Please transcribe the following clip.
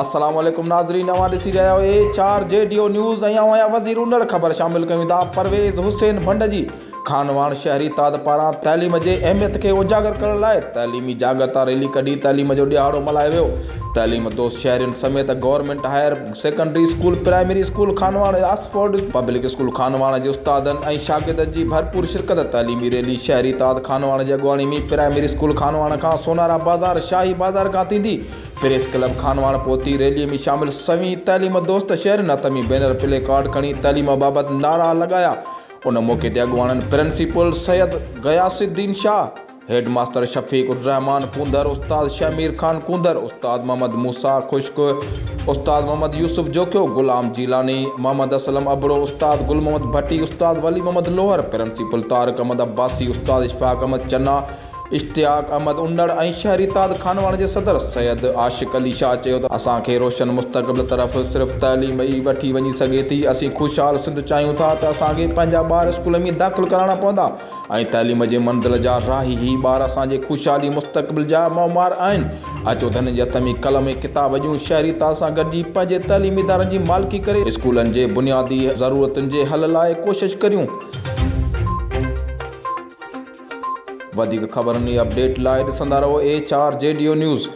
السلام عليڪم ناظرين اوهان ڏسي رهيا آهيو H R G D O news ۽ آئون آهيان وزير انڙ خبر شامل ڪيون ٿا پرويز حسين ڀنڊ جي خانواهڻ شهري اتحاد پاران تعليم جي اهميت کي اجاگر ڪرڻ لاء تعليمي جاڳرتا ريلي ڪڍي تعليم جو ڏهاڙو ملهايو ويو تعليم دوست شهرين سميت government higher secondary school primary school Khanwahan Oxford public school Khanwahan جي استادن ۽ شاگردن جي ڀرپور شرڪت تعليمي ريلي شهري اتحاد خانواهڻ جي اڳواڻي ۾ پرائمري اسڪول خانواهڻ کان سونارا بازار شاهي بازار کان ٿيندي پريس ڪلب خانواهڻ پهتي ريلي ۾ شامل سوين تعليم دوست شهرين هٿ ۾ بينر پلي ڪارڊ کڻي تعليم بابت نعرا لڳايا ان موقعي تي اڳواڻن principal Syed Ghias Uddin Shah, head master Shafiq ur Rehman Kondhar, استاد شهمير خان ڪونڌر، استاد محمد موسيٰ خشڪ، استاد محمد يوسف جوکيو، غلام جيلاني، محمد اسلم ابڙو، استاد گل محمد ڀٽي، استاد ولي محمد لوهر، پرنسپل طارق احمد عباسي، استاد اشفاق احمد چنا، اشتياق احمد انڙ ۽ شهري اتحاد خانواهڻ جي صدر سيد عاشق علي شاهه چيو ته اسان کي روشن مستقبل طرف صرف تعليم ئي وٺي وڃي سگهي ٿي، اسين خوشحال سنڌ چاهيون ٿا ته اسان کي پنهنجا ٻار اسڪول ۾ داخل ڪرائڻا پوندا ۽ تعليم جي منزل جا راهي هي ٻار اسان جي خوشحالي مستقبل جا معمار آهن، اچو ته هنن جي هٿ ۾ قلم ۽ ڪتاب ڏيون، شهري اتحاد سان گڏجي پنهنجي تعليمي ادارن جي مالڪي ڪري اسڪولن جي بنيادي ضرورتن جي حل لاء ڪوشش ڪريون. وڌيڪ خبرن ۽ اپڊيٽ لاء ڏسندا رهو H R G D O news.